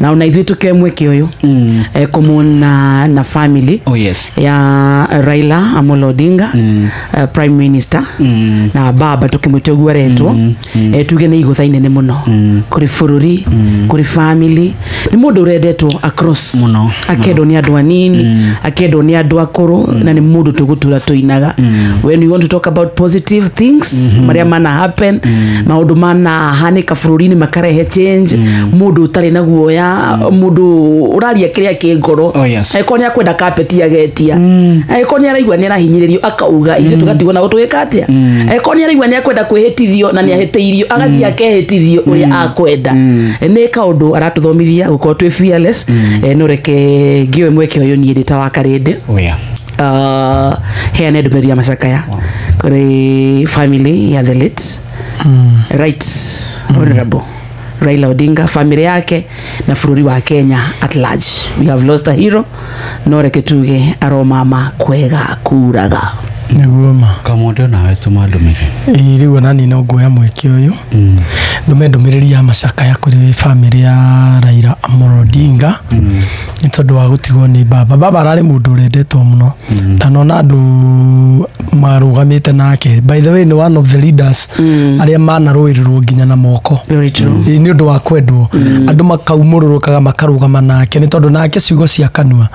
Na ona ithuĩ tũkĩoe mweke ũyũ kũmwona na family Oh yes. ya Raila Amolo Odinga, Prime Minister, na baba tukimwĩta ũguo aretwo, tuge nĩ igũtha inene mũno kũrĩ bũrũri, kũrĩ family. Nĩ mũndũ ũrendetwo across Mũno. Akendwo nĩ andũ anini, akendwo nĩ andũ akũrũ, na nĩ mũndũ tũgũtura tũinaga. When we want to talk about positive things, marĩa mana happen, maũndũ manahanĩka bũrũri-inĩ makarehe change, mũndũ ũtarĩ na guoya, mũndũ ũraria kĩrĩa kĩ ngoro. Oh, yes. Angĩkorwo nĩ akwenda kapeti agetia, angĩkorwo nĩ araigua nĩ arahinyĩrĩrio akauga, ithuĩ tũgatigwo na tũgĩka atĩa. Angĩkorwo nĩ araigua nĩ akwenda kwĩhĩtithio na nĩ ahĩtĩirio, agathiĩ akehĩtithio ũrĩa akwenda. Nĩ kaũndũ aratũthomithia gũkorwo twĩ fearless. No reke ngĩoe mweke ũyũ niĩ ndĩ ta wa Karĩndĩ, Oh yeah. heane ndũmĩrĩri ya macakaya kũrĩ family ya the late Right Honorable Raila Odinga, family yake na bũrũri wa Kenya at large. We have lost a hero, no reke tuge aromama kwega kuraga. Nĩguo ma. Kamundu, nawe tũma ndũmĩrĩri. Ĩĩ, rĩu ona niĩ no nguoya mweke ũyũ ndũme ndũmĩrĩri ya macakaya kũrĩ family ya Raila Amolo Odinga nĩ tondũ wa gũtigwo nĩ baba. Baba ararĩ mũndũ ũrendetwo mũno na nona andũ marũgamĩte nake. By the way, nĩ one of the leaders arĩa manarũĩrĩrwo nginya na moko. Very true. Ĩĩ, nĩ ũndũ wa kwendwo, andũ makaumũrũrũkaga makarũgama nake, nĩ tondũ nake ciugo cia kanua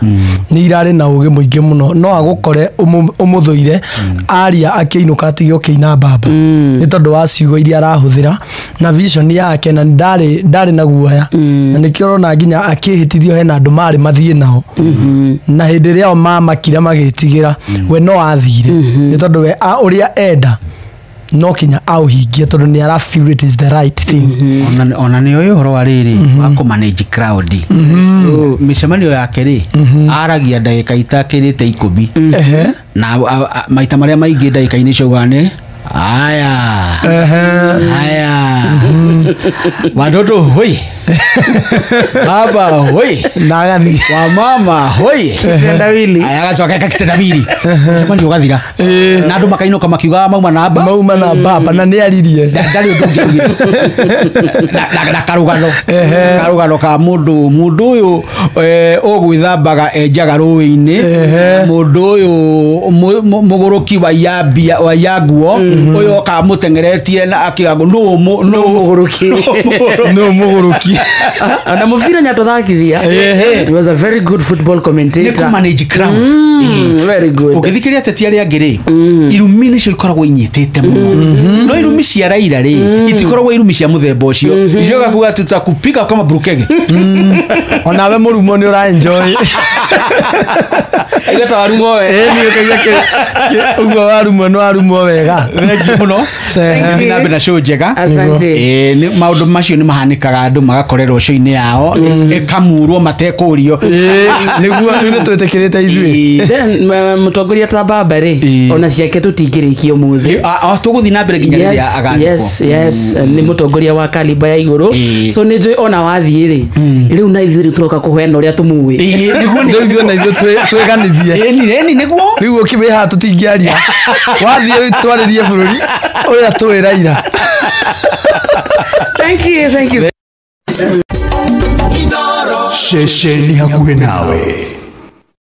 nĩ irarĩ na ũgĩ mũingĩ mũno. No agũkore ũmũthũire aria akĩinũka atige ũkĩina baba nĩ tondũ wa ciugo iria arahũthĩra na vision yake, na ndarĩ na guoya, na nĩkĩo ũrona nginya akĩhĩtithio hena andũ marĩ mathiĩ nao, na hĩndĩ ĩrĩa o mamakire magĩtigĩra, we no athire nĩ tondũ we ũrĩa enda no kinya aũhingie, tondũ nĩ ara feel it is the right thing. Ona nĩ ũyũ ũhoro wa rĩrĩ wa kũ manage crowd, mĩcemanio yake rĩ, aragia ndagĩka itakĩrĩte 10. Na maita marĩa maingĩ ndagĩka-inĩ icio augaga nĩ aya, "Haya watoto hoi, baba hoi," na agathiĩ. "Wa mama hoi." Kitendawili. Aya, agacoka eka kitendawili, mũcemanio ũgathira na andũ makainũka makiugaga mauma namba. Mauma na baba na nĩ aririe. Ndarĩ ũndũ ũngĩ augire. Na karũgano ka mũndũ ũyũ ũgwĩthambaga enjaga rũĩ-inĩ, mũndũ ũyũ mũgũrũki waiya mbia, waiya nguo, ũyũ okaga mũteng'eretie na akiuga nũ Nũ mũgũrũki? Nĩ mũgũrũki. Na mũbira nyatũthakithia. He was a very good football Nĩ commentator. kũ manage crowd. Very good. Ũngĩthikĩrĩria ateti arĩa angĩ rĩ, irumi nĩcio ikoragwo inyitĩte mũno, no irumi cia Raila rĩ, itikoragwo irumi cia mũthemba ũcio. Icoka kuga tutakupiga kama brukege. Onawe mũrumo nĩ ũra enjoy. Aigua ta warumwo we. Ĩĩ, niĩ ũkaigua ũguo warumwo nĩ warumwo wega. Thank you mũno. Thank Thiĩ na mbere na show njega. Asante. Ĩĩ, maũndũ macio nĩ mahanĩkaga, andũ magakorerwo show-inĩ yao ĩkamurwo matekũrio. Ĩĩ, nĩguo rĩu nĩ twĩtĩkĩrĩte ithuĩ. Then mũtongoria ta baba rĩ, ona ciake tũtingĩrĩkia ũmũthĩ. Tũgũthiĩ na mbere nginya rĩrĩa agathikwo. Yes, nĩ mũtongoria wa kaliba ya igũrũ. So nĩ njũĩ ona wathiĩ rĩ, rĩu na ithuĩ rĩu tũroka kũheana ũrĩa tũmũĩ. Ĩĩ, nĩguo. Rĩu ithuĩ na ithuĩ twĩganithie. Ĩni nĩguo. Rĩu ũkĩwĩ haha tũtingĩaria, wathiĩ rĩu twarĩrie bũrũri ũrĩa tũĩ Raila. Thank you, thank you. Ceceni hakuhĩ nawe.